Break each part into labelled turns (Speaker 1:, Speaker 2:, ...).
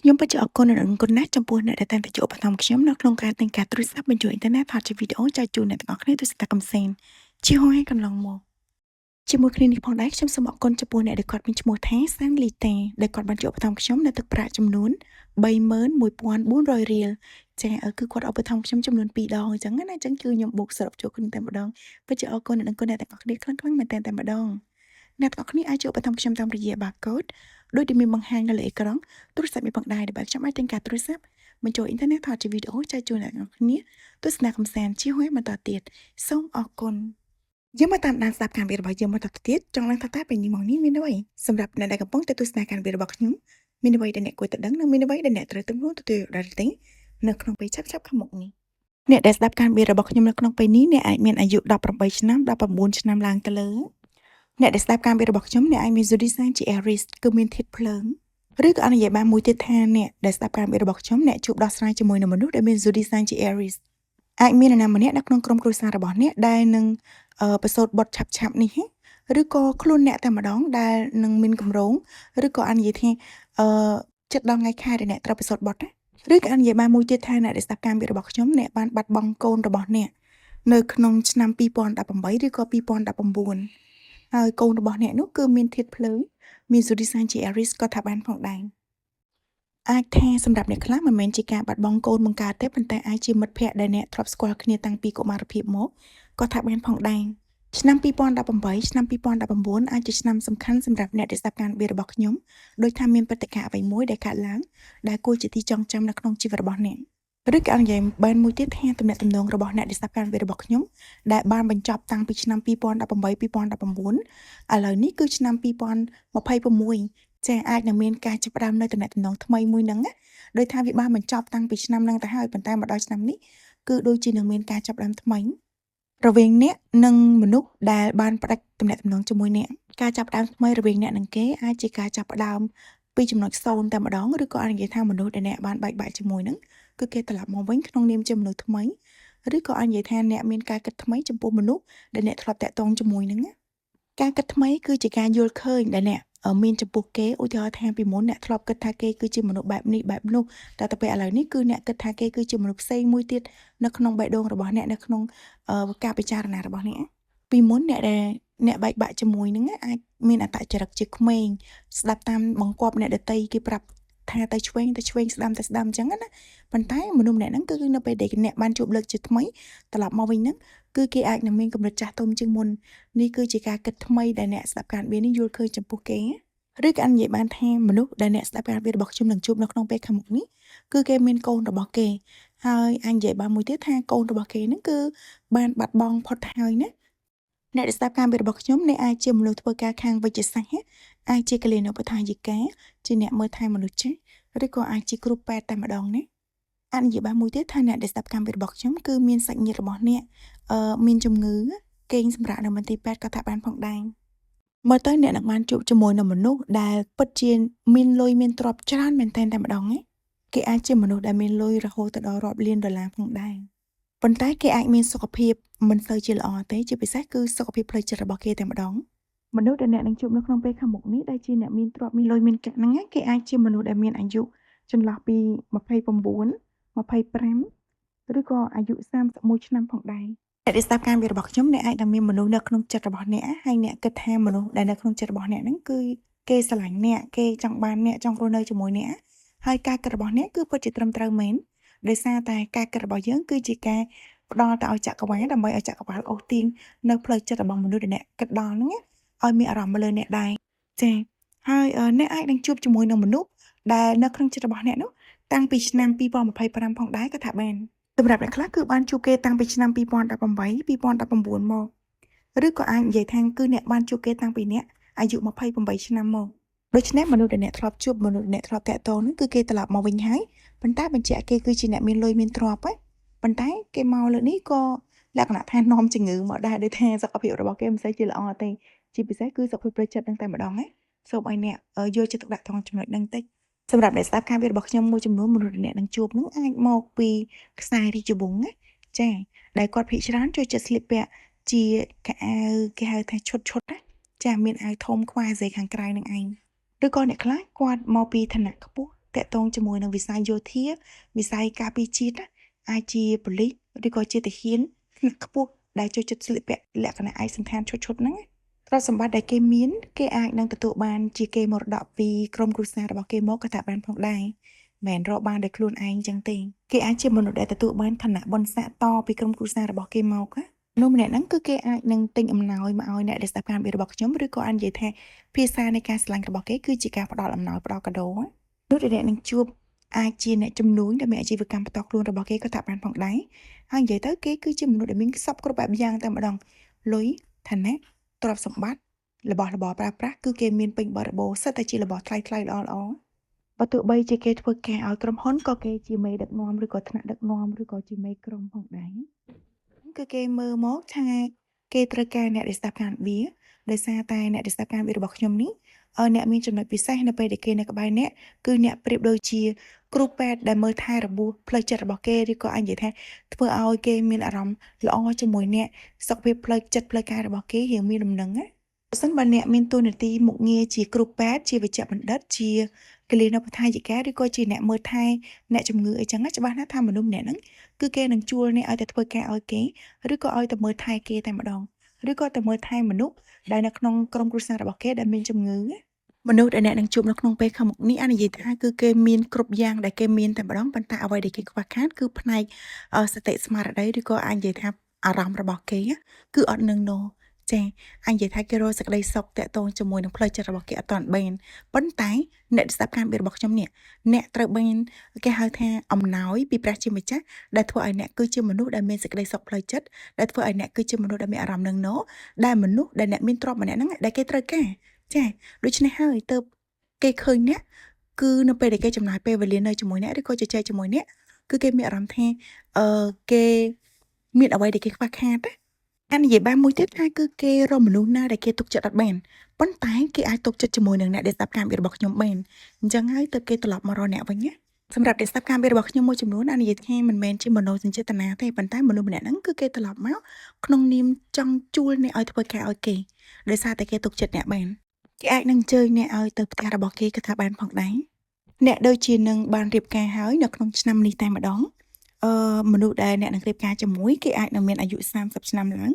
Speaker 1: ខ្ញុំពិតជាអរគុណនិងដឹងគុណណាស់ចំពោះអ្នកដែលតែងតែជួយឧបត្ថម្ភខ្ញុំនៅក្នុងការទិញការទូរស័ព្ទបញ្ចូលអ៊ីនធឺណិតថតជាវីដេអូចែកជូនអ្នកទាំងអស់គ្នាទស្សនាកំសាន្តជាហូរហែកន្លងមកជាមួយគ្នានេះផងដែរខ្ញុំសូមអរគុណចំពោះអ្នកដែលគាត់មានឈ្មោះថាសានលីតាដែលគាត់បានជួយឧបត្ថម្ភខ្ញុំនៅទឹកប្រាក់ចំនួន31,400រៀលចាគឺគាត់ឧបត្ថម្ភខ្ញុំចំនួន2ដងអញ្ចឹងណាអញ្ចឹងគឺខ្ញុំបូកសរុបចូលគ្នាតែម្ដងពិតជាអរគុណនិងដឹងគុណអ្នកទាំងអស់គ្នាខ្លាំងៗមែនទែនតែម្ដងអ្នកទាំងអស់គ្នាអាចជួយឧបត្ថម្ភខ្ញុំតាមរយៈ barcode ដូចដែលមានបង្ហាញនៅលើអេក្រង់ទូរស័ព្ទនេះផងដែរដែលខ្ញុំអាចទិញការទូរស័ព្ទបញ្ចូលអ៊ីនធឺណិតថតជាវីដេអូចែកជូនអ្នកទាំងអស់គ្នាទស្សនាកំសាន្តជាហួយបន្តទៀតសូមអរគុណយើងមកតាមដានស្ដាប់ការវិរបស់យើងបន្តទៅទៀតចង់ដឹងថាតើពេលនេះមកនេះមានអ្វីសម្រាប់អ្នកដែលកំពុងតែទស្សនាការវិរបស់ខ្ញុំមានអ្វីដែលអ្នកគួរតែដឹងនិងមានអ្វីដែលអ្នកត្រូវទំនួលទទួលយកដែរទេនៅក្នុងពេលឆាប់ៗខាងមុខនេះអ្នកដែលស្ដាប់ការវិរបស់ខ្ញុំនៅក្នុងពេលនេះអ្នកអាចមានអាយុ18ឆ្នាំ19ឆ្នាំឡើងទៅលើអ្នកដែលស្ដាប់ការវិរបស់ខ្ញុំអ្នកអាចមាន zodiac sign ជា Aries គឺមានធាតុភ្លើងឬក៏អនុញ្ញាតបានមួយទៀតថាអ្នកដែលស្ដាប់ការវិរបស់ខ្ញុំអ្នកជួបដោះស្រាយជាមួយនឹងមនុស្សដែលមាន zodiac sign ជា Aries អាចមាននរណាម្នាក់នៅក្នុងក្រុមគ្រួសាររបស់អ្នកដែលនឹងប្រសូតបុត្រឆាប់ឆាប់នេះឬក៏ខ្លួនអ្នកតែម្ដងដែលនឹងមានកម្រងឬក៏អាចនិយាយថាអឺចិត្តដល់ថ្ងៃខែដែលអ្នកត្រូវប្រសូតបុត្រណាឬក៏អាចនិយាយបានមួយទៀតថាអ្នកដែលស្ដាប់ការវិរបស់ខ្ញុំអ្នកបានបាត់បង់កូនរបស់អ្នកនៅក្នុងឆ្នាំ2018ឬក៏2019ហើយកូនរបស់អ្នកនោះគឺមានធាតុភ្លើងមាន zodiac sign ជា Aries ក៏ថាបានផងដែរអាចថាសម្រាប់អ្នកខ្លះមិនមែនជាការបាត់បង់កូនបង្កើតទេប៉ុន្តែអាចជាមិត្តភ័ក្តិដែលអ្នកធ្លាប់ស្គាល់គ្នាតាំងពីកុមារភាពមកក៏ថាបានផងដែរឆ្នាំ2018ឆ្នាំ2019អាចជាឆ្នាំសំខាន់សម្រាប់អ្នកដែលស្ដាប់ការវិរបស់ខ្ញុំដោយថាមានព្រឹត្តិការណ៍អ្វីមួយដែលកើតឡើងដែលគួរជាទីចងចាំនៅក្នុងជីវិតរបស់អ្នកឬក៏និយាយបានមួយទៀតថាទំនាក់ទំនងរបស់អ្នកដែលស្ដាប់ការវិរបស់ខ្ញុំដែលបានបញ្ចប់តាំងពីឆ្នាំ2018 2019ឥឡូវនេះគឺឆ្នាំ2026ចាអាចនឹងមានការចាប់ផ្ដើមនៅទំនាក់ទំនងថ្មីមួយហ្នឹងណាដោយថាវាបានបញ្ចប់តាំងពីឆ្នាំហ្នឹងទៅហើយប៉ុន្តែមកដល់ឆ្នាំនេះគឺដូចជានឹងមានការចាប់ផ្ដើមថ្មីរវាងអ្នកនិងមនុស្សដែលបានផ្ដាច់ទំនាក់ទំនងជាមួយអ្នកការចាប់ផ្ដើមថ្មីរវាងអ្នកនិងគេអាចជាការចាប់ផ្ដើមពីចំណុច0តែម្ដងឬក៏អាចនិយាយថាមនុស្សដែលអ្នកបានបែកបាក់ជាមួយហ្នឹងគឺគេត្រឡប់មកវិញក្នុងនាមជាមនុស្សថ្មីឬក៏អាចនិយាយថាអ្នកមានការគិតថ្មីចំពោះមនុស្សដែលអ្នកធ្លាប់តាក់ទងជាមួយហ្នឹងណាការគិតថ្មីគឺជាការយល់ឃើញដែលអ្នកមានចំពោះគេឧទាហរណ៍ថាពីមុនអ្នកធ្លាប់គិតថាគេគឺជាមនុស្សបែបនេះបែបនោះតែទៅពេលឥឡូវនេះគឺអ្នកគិតថាគេគឺជាមនុស្សផ្សេងមួយទៀតនៅក្នុងបេះដូងរបស់អ្នកនៅក្នុងការពិចារណារបស់អ្នកពីមុនអ្នកដែលអ្នកបែកបាក់ជាមួយនឹងអាចមានអត្តចរិតជាក្មេងស្ដាប់តាមបង្គាប់អ្នកដទៃគេប្រាប់ថាទៅឆ្វេងទៅឆ្វេងស្ដាំទៅស្ដាំអញ្ចឹងណាប៉ុន្តែមនុស្សម្នាក់ហ្នឹងគឺនៅពេលដែលអ្នកបានជួបលើកជាថ្មីត្រឡប់មកវិញហ្នឹងគឺគេអាចនឹងមានកម្រិតចាស់ទុំជាងមុននេះគឺជាការគិតថ្មីដែលអ្នកស្ដាប់ការវានេះយល់ឃើញចំពោះគេឬក៏អាចនិយាយបានថាមនុស្សដែលអ្នកស្ដាប់ការវារបស់ខ្ញុំនឹងជួបនៅក្នុងពេលខាងមុខនេះគឺគេមានកូនរបស់គេហើយអាចនិយាយបានមួយទៀតថាកូនរបស់គេហ្នឹងគឺបានបាត់បង់ផុតហើយណាអ្នកដែលស្ដាប់ការវារបស់ខ្ញុំអ្នកអាចជាមនុស្សធ្វើការខាងវិទ្យាសាស្ត្រអាចជាគិលានុបដ្ឋាយិកាជាអ្នកមើលថែមនុស្សចាស់ឬក៏អាចជាគ្រូពេទ្យតែម្ដងណាអាចនិយាយបានមួយទៀតថាអ្នកដែលស្ដាប់កម្មវិធីរបស់ខ្ញុំគឺមានសាច់ញាតិរបស់អ្នកមានជំងឺគេងសម្រាកនៅមន្ទីរពេទ្យក៏ថាបានផងដែរមើលទៅអ្នកនឹងបានជួបជាមួយនឹងមនុស្សដែលពិតជាមានលុយមានទ្រព្យច្រើនមែនទែនតែម្ដងណាគេអាចជាមនុស្សដែលមានលុយរហូតទៅដល់រាប់លានដុល្លារផងដែរប៉ុន្តែគេអាចមានសុខភាពមិនសូវជាល្អទេជាពិសេសគឺសុខភាពផ្លូវចិត្តរបស់គេតែម្ដងមនុស្សដែលអ្នកនឹងជួបនៅក្នុងពេលខាងមុខនេះដែលជាអ្នកមានទ្រព្យមានលុយមានកាក់ហ្នឹងគេអាចជាមនុស្សដែលមានអាយុចន្លោះពី29 25ឬក៏អាយុ31ឆ្នាំផងដែរអ្នកដែលស្ដាប់ការវិរបស់ខ្ញុំអ្នកអាចនឹងមានមនុស្សនៅក្នុងចិត្តរបស់អ្នកហើយអ្នកគិតថាមនុស្សដែលនៅក្នុងចិត្តរបស់អ្នកហ្នឹងគឺគេស្រឡាញ់អ្នកគេចង់បានអ្នកចង់រស់នៅជាមួយអ្នកហើយការគិតរបស់អ្នកគឺពិតជាត្រឹមត្រូវមែនដោយសារតែការគិតរបស់យើងគឺជាការផ្ដល់ទៅឲ្យចក្រវាឡដើម្បីឲ្យចក្រវាឡអូសទាញនៅផ្លូវចិត្តរបស់មនុស្សដែលអ្នកគិតដល់ហ្នឹងឲ្យមានអារម្មណ៍មកលើអ្នកដែរចាហើយអ្នកអាចនឹងជួបជាមួយនឹងមនុស្សដែលនៅក្នុងចិត្តរបស់អ្នកនោះតាំងពីឆ្នាំ2025ផងដែរក៏ថាបានសម្រាប់អ្នកខ្លះគឺបានជួបគេតាំងពីឆ្នាំ2018 2019មកឬក៏អាចនិយាយថាគឺអ្នកបានជួបគេតាំងពីអ្នកអាយុ28ឆ្នាំមកដូច្នេះមនុស្សដែលអ្នកធ្លាប់ជួបមនុស្សដែលអ្នកធ្លាប់តាក់ទងហ្នឹងគឺគេត្រឡប់មកវិញហើយប៉ុន្តែបញ្ជាក់គេគឺជាអ្នកមានលុយមានទ្រព្យប៉ុន្តែគេមកលើកនេះក៏លក្ខណៈថានាំជំងឺមកដែរដូចថាសុខភាពរបស់គេមិនសូវជាល្អទេជាពិសេសគឺសុខភាពផ្លូវចិត្តហ្នឹងតែម្ដងណាសូមឲ្យអ្នកយកចិត្តទុកដាក់ត្រង់ចំណុចហ្នឹងតិចសម្រាប់អ្នកស្ដាប់ការវារបស់ខ្ញុំមួយចំនួនមនុស្សដែលអ្នកនឹងជួបនឹងអាចមកពីខ្សែរាជវង្សណាចាដែលគាត់ភាគច្រើនចូលចិត្តស្លៀកពាក់ជាខោអាវគេហៅថាឈុតឈុតណាចាមានអាវធំខ្វះសេខាងក្រៅនឹងឯងឬក៏អ្នកខ្លះគាត់មកពីឋានៈខ្ពស់ឋា តាក់ទងជាមួយនឹងវិស័យយោធាវិស័យការពារជាតិណាអាចជាប៉ូលីសឬក៏ជាទាហានថ្នាក់ខ្ពស់ដែលចូលចិត្តស្លៀកពាក់លក្ខណៈឯកសណ្ឋានឈុតៗហ្នឹងណាទ្រព្យសម្បត្តិដែលគេមានគេអាចនឹងទទួលបានជាគេមរតកពីក្រុមគ្រួសាររបស់គេមកក៏ថាបានផងដែរមិនរកបានដោយខ្លួនឯងចឹងទេគេអាចជាមនុស្សដែលទទួលបានឋានៈបុណ្យស័ក្តិតពីក្រុមគ្រួសាររបស់គេមកណាមនុស្សម្នាក់ហ្នឹងគឺគេអាចនឹងទិញអំណោយមកឲ្យអ្នកដែលស្ដាប់ការនិយាយរបស់ខ្ញុំឬក៏អាចនិយាយថាភាសានៃការស្រឡាញ់របស់គេគឺជាការផ្ដល់អំណោយផ្ដល់កាដូនោះដែលអ្នកនឹងជួបអាចជាអ្នកជំនួញដែលមានអាជីវកម្មផ្ទាល់ខ្លួនរបស់គេក៏ថាបានផងដែរហើយនិយាយទៅគេគឺជាមនុស្សដែលមានសពគ្រប់បែបយ៉ាងតែម្ដងលុយឋានៈទ្រព្យសម្បត្តិរបស់របរប្រើប្រាស់គឺគេមានពេញបរិបូរណ៍សិតតែជារបស់ថ្លៃថ្លៃល្អល្អបើទោះបីជាគេធ្វើការឲ្យក្រុមហ៊ុនក៏គេជាមេដឹកនាំឬក៏ថ្នាក់ដឹកនាំឬក៏ជាមេក្រុមផងដែរគឺគេមើលមកថាគេត្រូវការអ្នកដែលស្ដាប់ការបៀដោយសារតែអ្នកដែលស្ដាប់ការបៀរបស់ខ្ញុំនេះអ្នកមានចំណុចពិសេសនៅពេលដែលគេនៅក្បែរអ្នកគឺអ្នកប្រៀបដូចជាគ្រូពេទ្យដែលមើលថែរបួសផ្លូវចិត្តរបស់គេឬក៏អាចនិយាយថាធ្វើឲ្យគេមានអារម្មណ៍ល្អជាមួយអ្នកសុខភាពផ្លូវចិត្តផ្លូវកាយរបស់គេរៀងមានលំនឹងណាប្រសិនបើអ្នកមានតួនាទីមុខងារជាគ្រូពេទ្យជាវេជ្ជបណ្ឌិតជាគិលានុបដ្ឋាយិកាឬក៏ជាអ្នកមើលថែអ្នកជំងឺអីចឹងច្បាស់ណាស់ថាមនុស្សម្នាក់ហ្នឹងគឺគេនឹងជួលអ្នកឲ្យតែធ្វើការឲ្យគេឬក៏ឲ្យតែមើលថែគេតែម្ដងឬក៏តែមើលថែមនុស្សដែលនៅក្នុងក្រុមគ្រួសាររបស់គេដែលមានជំងឺមនុស្សដែលអ្នកនឹងជួបនៅក្នុងពេលខាងមុខនេះអានិយាយថាគឺគេមានគ្រប់យ៉ាងដែលគេមានតែម្ដងប៉ុន្តែអ្វីដែលគេខ្វះខាតគឺផ្នែកសតិស្មារតីឬក៏អាចនិយាយថាអារម្មណ៍របស់គេគឺអត់នឹងណចាអញនិយាយថាគេរកសេចក្តីសុខតាក់ទងជាមួយនឹងផ្លូវចិត្តរបស់គេអត់ទាន់បានប៉ុន្តែអ្នកស្ដាប់ការរបស់ខ្ញុំនេះអ្នកត្រូវបានគេហៅថាអំណោយពីព្រះជាម្ចាស់ដែលធ្វើឲ្យអ្នកគឺជាមនុស្សដែលមានសេចក្តីសុខផ្លូវចិត្តដែលធ្វើឲ្យអ្នកគឺជាមនុស្សដែលមានអារម្មណ៍នឹងណដែលមនុស្សដែលអ្នកមានទ្រព្យម្នាក់ហ្នឹងដែលគេត្រូវការចាដូច្នេះហើយទើបគេឃើញអ្នកគឺនៅពេលដែលគេចំណាយពេលវេលានៅជាមួយអ្នកឬក៏ជជែកជាមួយអ្នកគឺគេមានអារម្មណ៍ថាគេមានអ្វីដែលគេខ្វះខាតណាអានិយាយបានមួយទៀតថាគឺគេរកមនុស្សណាដែលគេទុកចិត្តអត់បានប៉ុន្តែគេអាចទុកចិត្តជាមួយនឹងអ្នកដែលស្ដាប់ការនិយាយរបស់ខ្ញុំបានអញ្ចឹងហើយទើបគេត្រឡប់មករកអ្នកវិញណាសម្រាប់អ្នកស្ដាប់ការនិយាយរបស់ខ្ញុំមួយចំនួនអានិយាយថាមិនមែនជាមនោសញ្ចេតនាទេប៉ុន្តែមនុស្សម្នាក់ហ្នឹងគឺគេត្រឡប់មកក្នុងនាមចង់ជួលអ្នកឲ្យធ្វើការឲ្យគេដោយសារតែគេទុកចិត្តអ្នកបានគេអាចនឹងអញ្ជើញអ្នកឲ្យទៅផ្ទះរបស់គេក៏ថាបានផងដែរអ្នកដូចជានឹងបានរៀបការហើយនៅក្នុងឆ្នាំនេះតែម្ដងមនុស្សដែលអ្នកនឹងរៀបការជាមួយគេអាចនឹងមានអាយុ30ឆ្នាំឡើង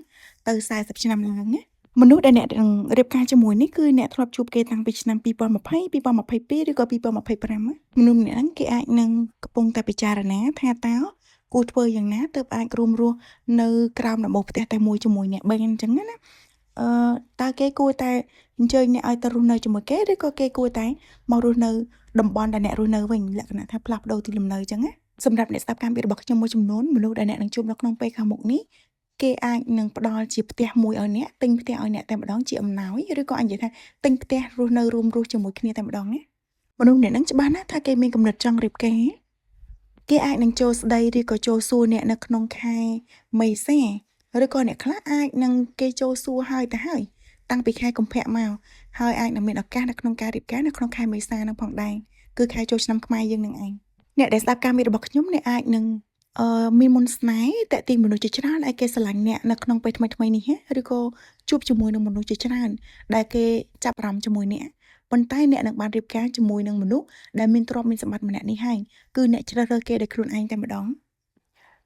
Speaker 1: ទៅ40ឆ្នាំឡើងណាមនុស្សដែលអ្នកនឹងរៀបការជាមួយនេះគឺអ្នកធ្លាប់ជួបគេតាំងពីឆ្នាំ2020 2022ឬក៏2025មនុស្សម្នាក់ហ្នឹងគេអាចនឹងកំពុងតែពិចារណាថាតើគួរធ្វើយ៉ាងណាទើបអាចរួមរស់នៅក្រោមដំបូលផ្ទះតែមួយជាមួយអ្នកបានអញ្ចឹងណាតើគេគួរតែអញ្ជើញអ្នកឲ្យទៅរស់នៅជាមួយគេឬក៏គេគួរតែមករស់នៅតំបន់ដែលអ្នករស់នៅវិញលក្ខណៈថាផ្លាស់ប្ដូរទីលំនៅអញ្ចឹងណាសម្រាប់អ្នកស្ដាប់ការនិយាយរបស់ខ្ញុំមួយចំនួនមនុស្សដែលអ្នកនឹងជួបនៅក្នុងពេលខាងមុខនេះគេអាចនឹងផ្ដល់ជាផ្ទះមួយឲ្យអ្នកទិញផ្ទះឲ្យអ្នកតែម្ដងជាអំណោយឬក៏អាចនិយាយថាទិញផ្ទះរស់នៅរួមរស់ជាមួយគ្នាតែម្ដងណាមនុស្សម្នាក់ហ្នឹងច្បាស់ណាស់ថាគេមានកំណត់ចង់រៀបការគេអាចនឹងចូលស្ដីឬក៏ចូលសួរអ្នកនៅក្នុងខែមេសាឬក៏អ្នកខ្លះអាចនឹងគេចូលសួរហើយទៅហើយតាំងពីខែកុម្ភៈមកហើយអាចនឹងមានឱកាសនៅក្នុងការរៀបការនៅក្នុងខែមេសានឹងផងដែរគឺខែចូលឆ្នាំខ្មែរយើងនឹងឯងអ្នកដែលស្ដាប់ការមានរបស់ខ្ញុំអ្នកអាចនឹងមានមុនស្នេហ៍តាក់ទាញមនុស្សជាច្រើនឲ្យគេស្រឡាញ់អ្នកនៅក្នុងពេលថ្មីៗនេះឬក៏ជួបជាមួយនឹងមនុស្សជាច្រើនដែលគេចាប់អារម្មណ៍ជាមួយអ្នកប៉ុន្តែអ្នកនឹងបានរៀបការជាមួយនឹងមនុស្សដែលមានទ្រព្យមានសម្បត្តិម្នាក់នេះហើយគឺអ្នកជ្រើសរើសគេដោយខ្លួនឯងតែម្ដង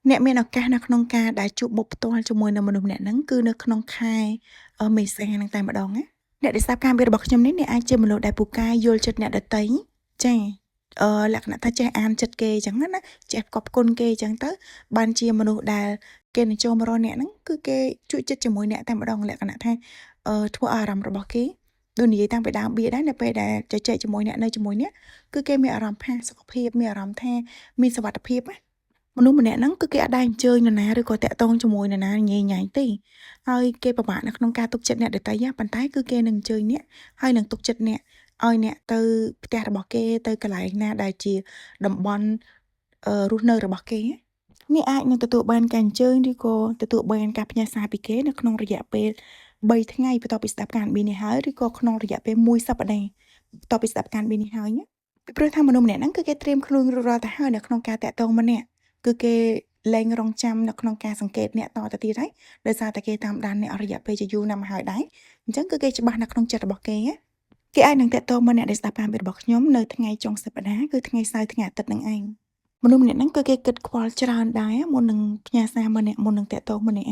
Speaker 1: អ្នកមានឱកាសនៅក្នុងការដែលជួបមុខផ្ទាល់ជាមួយនឹងមនុស្សម្នាក់ហ្នឹងគឺនៅក្នុងខែមេសាហ្នឹងតែម្ដងណាអ្នកដែលស្ដាប់ការនិយាយរបស់ខ្ញុំនេះអ្នកអាចជាមនុស្សដែលពូកែយល់ចិត្តអ្នកដទៃចាលក្ខណៈថាចេះអានចិត្តគេអញ្ចឹងណាចេះកប់គុណគេអញ្ចឹងទៅបានជាមនុស្សដែលគេនឹងចូលមករកអ្នកហ្នឹងគឺគេជួយចិត្តជាមួយអ្នកតែម្ដងលក្ខណៈថាធ្វើឲ្យអារម្មណ៍របស់គេដូចនិយាយតាំងពីដើមបៀដែរនៅពេលដែលជជែកជាមួយអ្នកនៅជាមួយអ្នកគឺគេមានអារម្មណ៍ផាសុខភាពមានអារម្មណ៍ថាមានសុវត្ថិភាពណាមនុស្សម្នាក់ហ្នឹងគឺគេអត់ដែរអញ្ជើញនរណាឬក៏តាក់ទងជាមួយនរណាញ៉ៃញ៉ៃទេហើយគេពិបាកនៅក្នុងការទុកចិត្តអ្នកដទៃប៉ុន្តែគឺគេនឹងអញ្ជើញអ្នកហើយនឹងទុកចិត្តអ្នកឲ្យអ្នកទៅផ្ទះរបស់គេទៅកន្លែងណាដែលជាតំបន់រស់នៅរបស់គេអ្នកអាចនឹងទទួលបានការអញ្ជើញឬក៏ទទួលបានការផ្ញើសារពីគេនៅក្នុងរយៈពេល3ថ្ងៃបន្ទាប់ពីស្ដាប់ការនិយាយនេះហើយឬក៏ក្នុងរយៈពេល1សប្តាហ៍បន្ទាប់ពីស្ដាប់ការនិយាយនេះហើយណាពីព្រោះថាមនុស្សម្នាក់ហ្នឹងគឺគេត្រៀមខ្លួនរួចរាល់ទៅហើយនៅក្នុងការតាក់ទងម្នាក់គឺគេលែងរងចាំនៅក្នុងការសង្កេតអ្នកតទៅទៀតហើយដោយសារតែគេតាមដានអ្នករយៈពេលជាយូរណាស់មកហើយដែរអញ្ចឹងគឺគេច្បាស់នៅក្នុងចិត្តរបស់គេណា គេអាចនឹងទាក់ទងមកអ្នកដែលស្ដាប់ការរបស់ខ្ញុំនៅថ្ងៃចុងសប្តាហ៍គឺថ្ងៃសៅរ៍ថ្ងៃអាទិត្យហ្នឹងឯងមនុស្សម្នាក់ហ្នឹងគឺគេគិតខ្វល់ច្រើនដែរមុននឹងផ្ញើសារមកអ្នកមុននឹងទាក់ទងមកអ្ន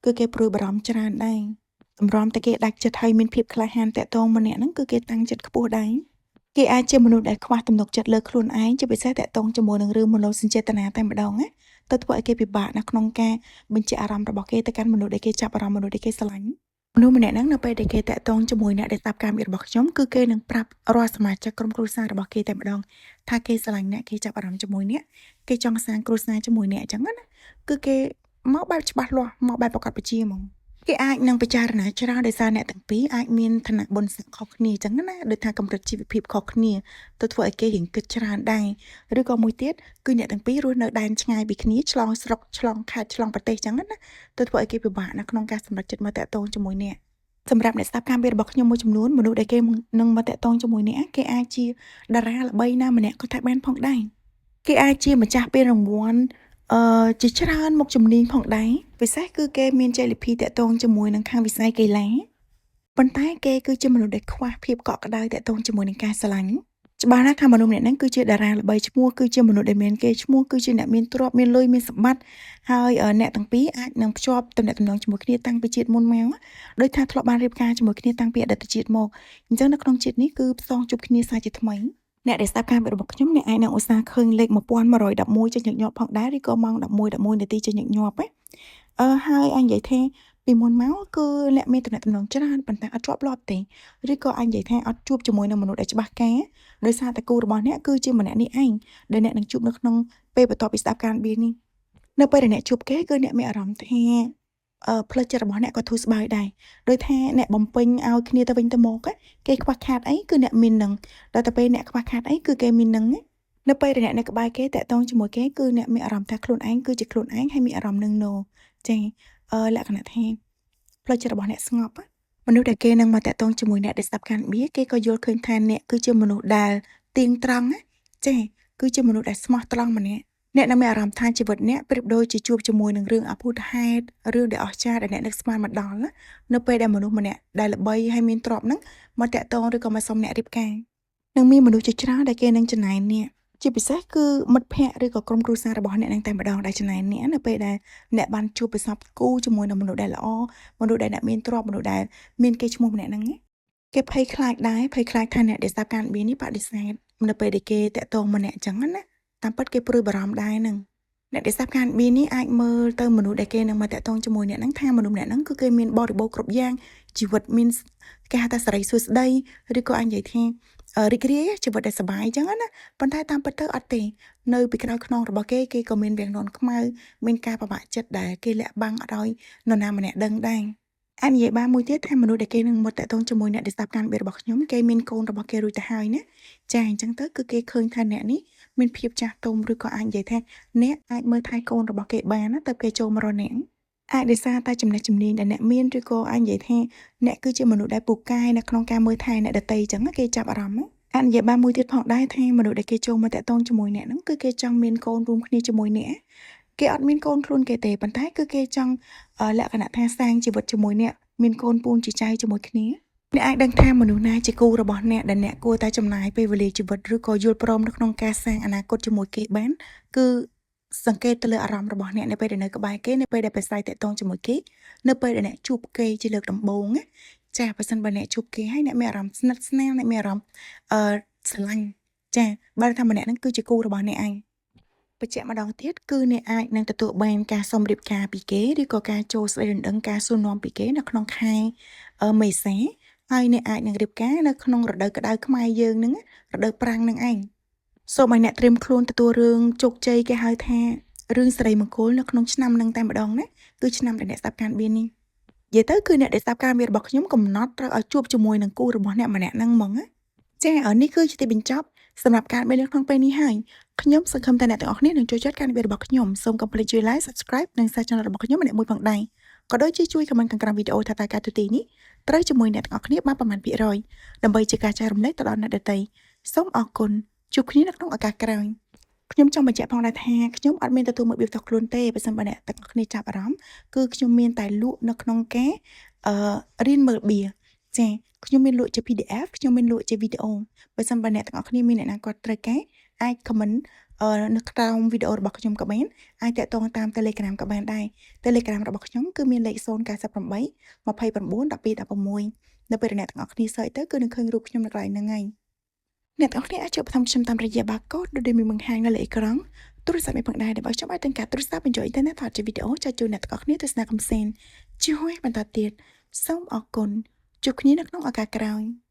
Speaker 1: កគឺគេព្រួយបារម្ភច្រើនដែរតម្រាំតែគេដាច់ចិត្តហើយមានភាពក្លាហានទាក់ទងមកអ្នកហ្នឹងគឺគេតាំងចិត្តខ្ពស់ដែរគេអាចជាមនុស្សដែលខ្វះទំនុកចិត្តលើខ្លួនឯងជាពិសេសទាក់ទងជាមួយនឹងរឿងមនោសញ្ចេតនាតែម្ដងណាទៅធ្វើឲ្យគេពិបាកនៅក្នុងការបញ្ជាក់អារម្មណ៍របស់គេទៅកាន់មនុស្សដែលគេចាប់អារម្មណ៍មនុស្សដែលគេស្រឡាញ់មនុស្សម្នាក់ហ្នឹងនៅពេលដែលគេទាក់ទងជាមួយអ្នកដែលស្ដាប់ការងាររបស់ខ្ញុំគឺគេនឹងប្រាប់រាល់សមាជិកក្រុមគ្រួសាររបស់គេតែម្ដងថាគេស្រឡាញ់អ្នកគេចាប់អារម្មណ៍ជាមួយអ្នកគេចង់សាងគ្រួសារជាមួយអ្នកអញ្ចឹងណាគឺគេមកបែបច្បាស់លាស់មកបែបប្រកបវិជ្ជាហ្មងគេអាចនឹងពិចារណាច្រើនដោយសារអ្នកទាំងពីរអាចមានឋានៈបុណ្យស័ក្តិខុសគ្នាអញ្ចឹងណាដូចថាកម្រិតជីវភាពខុសគ្នាទៅធ្វើឲ្យគេរៀងគិតច្រើនដែរឬក៏មួយទៀតគឺអ្នកទាំងពីររស់នៅដែនឆ្ងាយពីគ្នាឆ្លងស្រុកឆ្លងខេត្តឆ្លងប្រទេសអញ្ចឹងណាទៅធ្វើឲ្យគេពិបាកនៅក្នុងការសម្រេចចិត្តមកទាក់ទងជាមួយអ្នកសម្រាប់អ្នកស្ដាប់ការវារបស់ខ្ញុំមួយចំនួនមនុស្សដែលគេនឹងមកទាក់ទងជាមួយអ្នកគេអាចជាតារាល្បីណាម្នាក់ក៏ថាបានផងដែរគេអាចជាម្ចាស់ពានរង្វាន់អឺជាច្រើនមុខជំនាញផងដែរពិសេសគឺគេមានជ័យលាភីទាក់ទងជាមួយនឹងខាងវិស័យកីឡាប៉ុន្តែគេគឺជាមនុស្សដែលខ្វះភាពកក់ក្ដៅទាក់ទងជាមួយនឹងការស្រឡាញ់ច្បាស់ណាស់ថាមនុស្សម្នាក់ហ្នឹងគឺជាតារាល្បីឈ្មោះគឺជាមនុស្សដែលមានគេឈ្មោះគឺជាអ្នកមានទ្រព្យមានលុយមានសម្បត្តិហើយអ្នកទាំងពីរអាចនឹងភ្ជាប់ទំនាក់ទំនងជាមួយគ្នាតាំងពីជាតិមុនមកដោយថាធ្លាប់បានរៀបការជាមួយគ្នាតាំងពីអតីតជាតិមកអញ្ចឹងនៅក្នុងជាតិនេះគឺផ្សងជួបគ្នាសាជាថ្មីអ្នកដែលស្ដាប់ការរបស់ខ្ញុំអ្នកអាចនឹងឧស្សាហ៍ឃើញលេខ1111ចេញញឹកញាប់ផងដែរឬក៏ម៉ោង11:11នាទីចេញញឹកញាប់ណាអឺហើយអញនិយាយថាពីមុនមកគឺអ្នកមានទំនាក់ទំនងច្រើនប៉ុន្តែអត់ជាប់លាប់ទេឬក៏អញនិយាយថាអត់ជួបជាមួយនឹងមនុស្សដែលច្បាស់ការដោយសារតែគូរបស់អ្នកគឺជាម្នាក់នេះឯងដែលអ្នកនឹងជួបនៅក្នុងពេលបន្ទាប់ពីស្ដាប់ការបៀនេះនៅពេលដែលអ្នកជួបគេគឺអ្នកមានអារម្មណ៍ថាអឺផ្លូវចិត្តរបស់អ្នកក៏ធូរស្បើយដែរដោយថាអ្នកបំពេញឲ្យគ្នាទៅវិញទៅមកគេខ្វះខាតអីគឺអ្នកមាននឹងដល់តែពេលអ្នកខ្វះខាតអីគឺគេមាននឹងនៅពេលដែលអ្នកនៅក្បែរគេតាក់ទងជាមួយគេគឺអ្នកមានអារម្មណ៍ថាខ្លួនឯងគឺជាខ្លួនឯងហើយមានអារម្មណ៍នឹងណូចាអឺលក្ខណៈថាផ្លូវចិត្តរបស់អ្នកស្ងប់មនុស្សដែលគេនឹងមកតាក់ទងជាមួយអ្នកដែលស្ដាប់ការបៀគេក៏យល់ឃើញថាអ្នកគឺជាមនុស្សដែលទៀងត្រង់ណាចាគឺជាមនុស្សដែលស្មោះត្រង់ម្នាក់អ្នកនឹងមានអារម្មណ៍ថាជីវិតអ្នកប្រៀបដូចជាជួបជាមួយនឹងរឿងអភូតហេតុរឿងដែលអស្ចារ្យដែលអ្នកនឹកស្មានមកដល់ណានៅពេលដែលមនុស្សម្នាក់ដែលល្បីហើយមានទ្រព្យហ្នឹងមកតាក់ទងឬក៏មកសុំអ្នករៀបការនឹងមានមនុស្សជាច្រើនដែលគេនឹងចំណែនអ្នកជាពិសេសគឺមិត្តភ័ក្តិឬក៏ក្រុមគ្រួសាររបស់អ្នកនឹងតែម្ដងដែលចំណែនអ្នកនៅពេលដែលអ្នកបានជួបប្រសពគូជាមួយនឹងមនុស្សដែលល្អមនុស្សដែលអ្នកមានទ្រព្យមនុស្សដែលមានគេឈ្មោះម្នាក់ហ្នឹងគេភ័យខ្លាចដែរភ័យខ្លាចថាអ្នកដែលស្ដាប់ការបៀនេះបដិសេធនៅពេលដែលគេតាក់ទងម្នាក់អញ្ចឹងណាតាមពិតគេព្រួយបារម្ភដែរហ្នឹងអ្នកដែលស្ដាប់ការបៀនេះអាចមើលទៅមនុស្សដែលគេនឹងមកតាក់ទងជាមួយអ្នកហ្នឹងថាមនុស្សម្នាក់ហ្នឹងគឺគេមានបរិបូរណ៍គ្រប់យ៉ាងជីវិតមានគេហៅថាសេរីសួស្តីឬក៏អាចនិយាយថារីករាយជីវិតដែលសប្បាយអញ្ចឹងណាប៉ុន្តែតាមពិតទៅអត់ទេនៅពីក្រោយខ្នងរបស់គេគេក៏មានវាំងននខ្មៅមានការពិបាកចិត្តដែលគេលាក់បាំងអត់ឲ្យនរណាម្នាក់ដឹងដែរអាចនិយាយបានមួយទៀតថាមនុស្សដែលគេនឹងមកតាក់ទងជាមួយអ្នកដែលស្ដាប់ការរបស់ខ្ញុំគេមានកូនរបស់គេរួចទៅហើយណាចាអញ្ចឹងទៅគឺគេឃើញថាអ្នកនេះមានភាពចាស់ទុំឬក៏អាចនិយាយថាអ្នកអាចមើលថែកូនរបស់គេបានណាទៅគេចូលមករកអ្នកអាចដោយសារតែចំណេះជំនាញដែលអ្នកមានឬក៏អាចនិយាយថាអ្នកគឺជាមនុស្សដែលពូកែនៅក្នុងការមើលថែអ្នកដទៃអញ្ចឹងគេចាប់អារម្មណ៍អាចនិយាយបានមួយទៀតផងដែរថាមនុស្សដែលគេចូលមកតាក់ទងជាមួយអ្នកហ្នឹងគឺគេចង់មានកូនរួមគ្នាជាមួយអ្នកគេអត់មានកូនខ្លួនគេទេប៉ុន្តែគឺគេចង់លក្ខណៈថាសាងជីវិតជាមួយអ្នកមានកូនពូនជាចៅជាមួយគ្នាអ្នកអាចដឹងថាមនុស្សណាជាគូរបស់អ្នកដែលអ្នកគួរតែចំណាយពេលវេលាជីវិតឬក៏យល់ព្រមនៅក្នុងការសាងអនាគតជាមួយគេបានគឺសង្កេតទៅលើអារម្មណ៍របស់អ្នកនៅពេលដែលនៅក្បែរគេនៅពេលដែលប្រស្រ័យតាក់ទងជាមួយគេនៅពេលដែលអ្នកជួបគេជាលើកដំបូងណាចាបើសិនបើអ្នកជួបគេហើយអ្នកមានអារម្មណ៍ស្និទ្ធស្នាលអ្នកមានអារម្មណ៍អឺស្រឡាញ់ចាបើថាម្នាក់ហ្នឹងគឺជាគូរបស់អ្នកឯងបញ្ជាក់ម្ដងទៀតគឺអ្នកអាចនឹងទទួលបានការសុំរៀបការពីគេឬក៏ការចូលស្ដីដណ្ដឹងការសួរនាំពីគេនៅក្នុងខែមេសាហើយអ្នកអាចនឹងរៀបការនៅក្នុងរដូវក្តៅខ្មែរយើងហ្នឹងរដូវប្រាំងហ្នឹងឯងសូមឲ្យអ្នកត្រៀមខ្លួនទទួលរឿងជោគជ័យគេហៅថារឿងសិរីមង្គលនៅក្នុងឆ្នាំហ្នឹងតែម្ដងណាគឺឆ្នាំដែលអ្នកស្ដាប់ការបៀនេះនិយាយទៅគឺអ្នកដែលស្ដាប់ការមានរបស់ខ្ញុំកំណត់ត្រូវឲ្យជួបជាមួយនឹងគូរបស់អ្នកម្នាក់ហ្នឹងហ្មងណាចានេះគឺជាទីបញ្ចប់សម្រាប់ការបៀនៅក្នុងពេលនេះហើយខ្ញុំសង្ឃឹមថាអ្នកទាំងអស់គ្នានឹងចូលចិត្តការបៀរបស់ខ្ញុំសូមកុំភ្លេចជួយ like Subscribe និង Share Channel របស់ខ្ញុំម្នាក់មួយផងដែរក៏ដូចជាជួយ comment ខាងក្រោមវីដេអូថាតើការទូទីនេះត្រូវជាមួយអ្នកទាំងអស់គ្នាបានប្រមាណភាគរយដើម្បីជាការចែករំលែកទៅដល់អ្នកដទៃសូមអរគុណជួបគ្នានៅក្នុងឱកាសក្រោយខ្ញុំចង់បញ្ជាក់ផងដែរថាខ្ញុំអត់មានទទួលមកបៀបតខ្លួនទេបើសិនបើអ្នកទាំងអស់គ្នាចាប់អារម្មណ៍គឺខ្ញុំមានតែលក់នៅក្នុងការអឺរៀនមើលបៀចា ចាខ្ញុំមានលក់ជា PDF ខ្ញុំមានលក់ជាវីដេអូបើសិនបើអ្នកទាំងអស់គ្នាមានអ្នកណាគាត់ត្រូវការអាច comment នៅក្រោមវីដេអូរបស់ខ្ញុំក៏បានអាចតាក់ទងតាម Telegram ក៏បានដែរ Telegram របស់ខ្ញុំគឺមានលេខ098 29 12 16នៅពេលដែលអ្នកទាំងអស់គ្នា search ទៅគឺនឹងឃើញរូបខ្ញុំនៅកន្លែងហ្នឹងហើយអ្នកទាំងអស់គ្នាអាចជួបផ្សំខ្ញុំតាមរយៈ barcode ដូចដែលមានបង្ហាញនៅលើអេក្រង់ទូរស័ព្ទនេះផងដែរដែលបើខ្ញុំអាចទាំងការទូរស័ព្ទបញ្ចូលអ៊ីនធឺណិតថតជាវីដេអូចែកជូនអ្នកទាំងអស់គ្នាទស្សនាកំសាន្តជាហើយបន្តទៀតសូមអរគុណជួបគ្នានៅក្នុងឱកាសក្រោយ។